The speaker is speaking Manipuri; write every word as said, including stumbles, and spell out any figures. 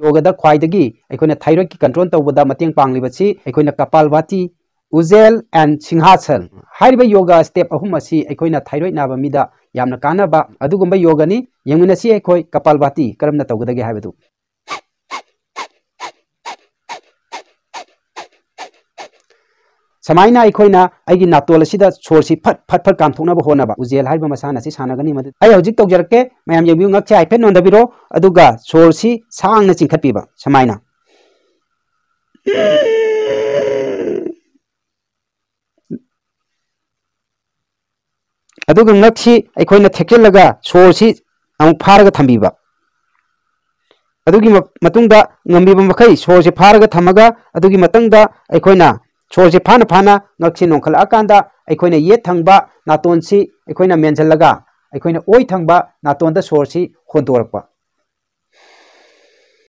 ꯌꯣꯒꯗ ꯈ꯭ꯋꯥꯏꯗꯒꯤ ꯑꯩꯈꯣꯏꯅ thyroidꯀꯤ control ꯇꯧꯕꯗ ꯃꯇꯦꯡ ꯄꯥꯡꯂꯤꯕꯁꯤ ꯑꯩꯈꯣꯏꯅ Kapalbhati, Ujjayi and Singhasan ꯍꯥꯏꯔꯤꯕ ꯌꯣꯒ step ꯑꯍꯨꯝ ꯑꯁꯤ ꯑꯩꯈꯣꯏꯅ thyroid ꯅꯥꯕ ꯃꯤꯗ ꯌꯥꯝꯅ ꯀꯥꯟꯅꯕ ꯑꯗꯨꯒꯨꯝꯕ ꯌꯣꯒꯅꯤ꯫ ꯌꯦꯡꯃꯤꯟꯅꯁꯤ ꯑꯩꯈꯣꯏ Kapalbhati ꯀꯔꯝꯅ ꯇꯧꯒꯗꯒꯦ ꯍꯥꯏꯕꯗꯨ꯫ ꯁꯨꯃꯥꯏꯅ ꯑꯩꯈꯣꯏꯅ ꯑꯩꯒꯤ ꯅꯥꯇꯣꯟ ꯑꯁꯤꯗ ꯁꯣꯔꯁꯤ ꯐꯠ ꯐꯠ ꯐꯠ ꯀꯥꯝꯊꯣꯛꯅꯕ ꯍꯣꯠꯅꯕ, ꯎꯖꯦꯜ ꯍꯥꯏꯔꯤꯕ ꯃꯁꯥꯟꯅ ꯑꯁꯤ ꯁꯥꯟꯅꯒꯅꯤ꯫ ꯃꯗꯨ ꯑꯩ ꯍꯧꯖꯤꯛ ꯇꯧꯖꯔꯛꯀꯦ꯫ ꯃꯌꯥꯝ ꯌꯦꯡꯕꯤꯌꯨ, ꯉꯛꯁꯦ ꯍꯥꯏꯐꯦꯠ ꯅꯣꯟꯊꯕꯤꯔꯣ, ꯑꯗꯨꯒ ꯁꯣꯔꯁꯤ ꯁꯥꯡꯅ ꯆꯤꯡꯈꯠꯄꯤꯕ꯫ ꯁꯨꯃꯥꯏꯅ꯫ ꯑꯗꯨꯒ ꯉꯛꯁꯤ ꯑꯩꯈꯣꯏꯅ ꯊꯦꯛꯆꯤꯜꯂꯒ ꯁꯣꯔꯁꯤ ꯑꯃꯨꯛ ꯐꯥꯔꯒ ꯊꯝꯕꯤꯕ꯫ ꯑꯗꯨꯒꯤ ꯃ-, ꯃꯇꯨꯡꯗ ꯉꯝꯕꯤꯕ ꯃꯈꯩ ꯁꯣꯔꯁꯤ ꯐꯥꯔꯒ ꯊꯝꯃꯒ, ꯑꯗꯨꯒꯤ ꯃꯇꯨꯡꯗ ꯑꯩꯈꯣꯏꯅ ꯁꯣꯔꯁꯤ ꯐꯥꯅ ꯐꯥꯅ ꯉꯛꯁꯤ ꯅꯣꯟꯈꯠꯂꯛꯑꯀꯥꯟꯗ ꯑꯩꯈꯣꯏꯅ ꯌꯦꯠ ꯊꯪꯕ ꯅꯥꯇꯣꯟꯁꯤ ꯑꯩꯈꯣꯏꯅ ꯃꯦꯟꯁꯤꯜꯂꯒ ꯑꯩꯈꯣꯏꯅ ꯑꯣꯏ ꯊꯪꯕ ꯅꯥꯇꯣꯟꯗ ꯁꯣꯔꯁꯤ ꯍꯣꯟꯗꯣꯔꯛꯄ꯫